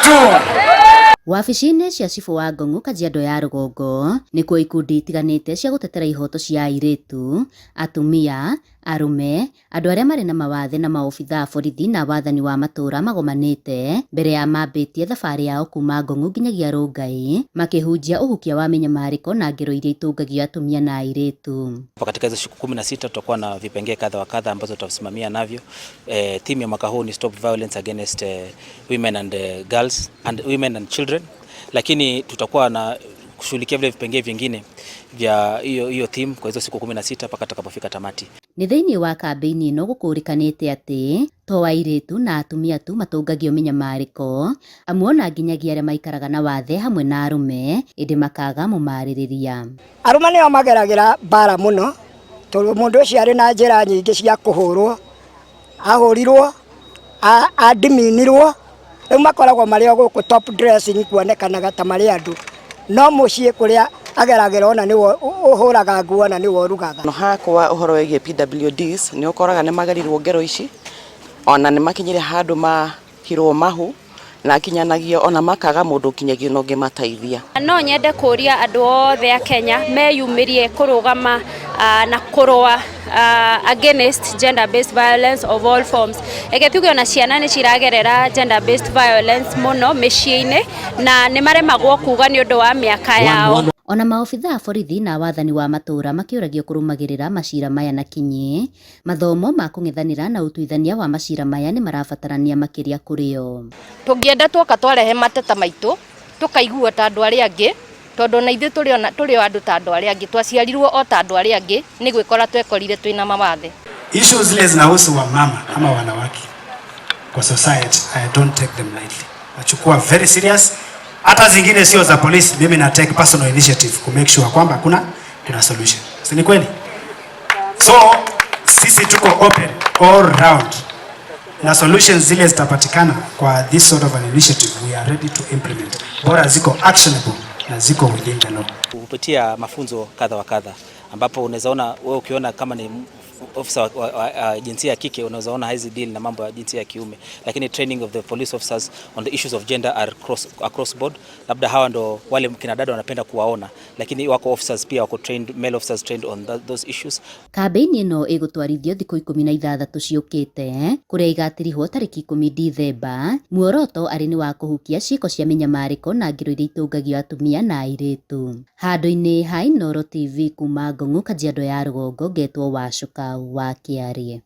Tatu. Wabici-inĩ cia cibũ wa Ngong'u Kajiado ya rũgongo nĩkuo ikundi itiganĩte cia gũtetera ihoto cia airĩtu, atumia, arũme, andũ arĩa marĩ na mawathe na maobithaa a borithi na wathani wa matũũra magomanĩte mbere ya mambĩtie thabarĩ yao kuma Ngong'u nginyagia Rongai makĩhunjia ũhukia wa mĩnyamarĩko na ngero iria itũngagio atumia na airĩtu. Katika hizo siku 16 tutakuwa na vipengee kadha wa kadha ambazo tutasimamia navyo. Theme ya mwaka huu ni stop violence against women and girls and women and children, lakini tutakuwa na kushughulikia vile vipengee vingine vya hiyo hiyo theme kwa hizo siku 16 mpaka tutakapofika tamati. Nĩ thĩinĩ wa kambĩini ĩno gũkũrĩkanĩte atĩ to airĩtu na atumia tu matũngagio mĩnyamarĩko, amu ona nginyagia arĩa maikaraga na wathe hamwe na arũme ĩndĩ makaga mũmarĩrĩria. Arũme nĩo mageragĩra mbara mũno tondũ mũndũ ũcio arĩ na njĩra nyingĩ cia kũhũrwo, ahũrirwo, andiminirwo, rĩu makoragwo marĩ o gũkũ top dressing kuonekanaga ta marĩ andũ, no mũciĩ kũrĩa ageragĩra ona nĩwe ũhũraga nguo na nĩwe ũrugaga. No hakwa ũhoro wĩgiĩ PWDs nĩ ũkoraga nĩ magerirwo ngero ici ona nĩ makinyire handũ mahirwo mahu na kinyanagio ona makaga mũndũ kinyagia na ũngĩmateithia. No nyende kũria andũ othe a Kenya meyumĩrie kũrũgama na kũrũa against gender based violence of all forms. Reke tuge ona ciana nĩ ciragerera gender based violence mũno mĩciĩ-inĩ na nĩ maremagwo kuga nĩ ũndũ wa mĩaka yao. Ona maobithaa a borithi na wathani wa matũũra makĩũragio kũrũmagĩrĩra macira maya na kinyi, mathomo ma kũng'ethanĩra na ũtuithania wa macira maya nĩ marabatarania makĩria kũrĩ o. Tũngĩenda tuoka twarehe mateta maitũ tũkaigua ta andũ arĩa angĩ, tondũ ona ithuĩ tũrĩ o andũ ta andũ arĩa angĩ, twaciarirwo o ta andũ arĩa angĩ, nĩ gwĩkora twekorire twĩna mawathe. Issues zile zinahusu wamama ama wanawake kwa society, I don't take them lightly. Nachukua very serious. Hata zingine sio za polisi, mimi na take personal initiative ku make sure kwamba kuna solution. Si ni kweli? So sisi tuko open all round na solutions zile zitapatikana kwa this sort of an initiative, we are ready to implement. Bora ziko actionable na ziko within the law. Kupitia mafunzo kadha wa kadha ambapo unaweza ona wewe ukiona kama ni ofisa wa jinsia ya kike, unaweza ona hizi deal na mambo ya jinsia ya kiume, lakini training of the police officers on the issues of gender are across board. Labda hawa ndo wale kina dada wanapenda kuwaona, lakini wako officers pia wako trained, male officers trained on those issues. Kambĩini ĩno ĩgũtwarithio thikũ 16 ciũkĩte kũrĩa igatirihwo tarĩki 10 Dithemba. Muoroto arĩ nĩ wa kũhukia ciĩko cia mĩnyamarĩko na ngero iria itũngagio atumia na airĩtu. Handũ-inĩ ha Inooro TV kuma Ngong'u, Kajiado ya rũgongo, ngetwo Wacuka wa Kĩarie.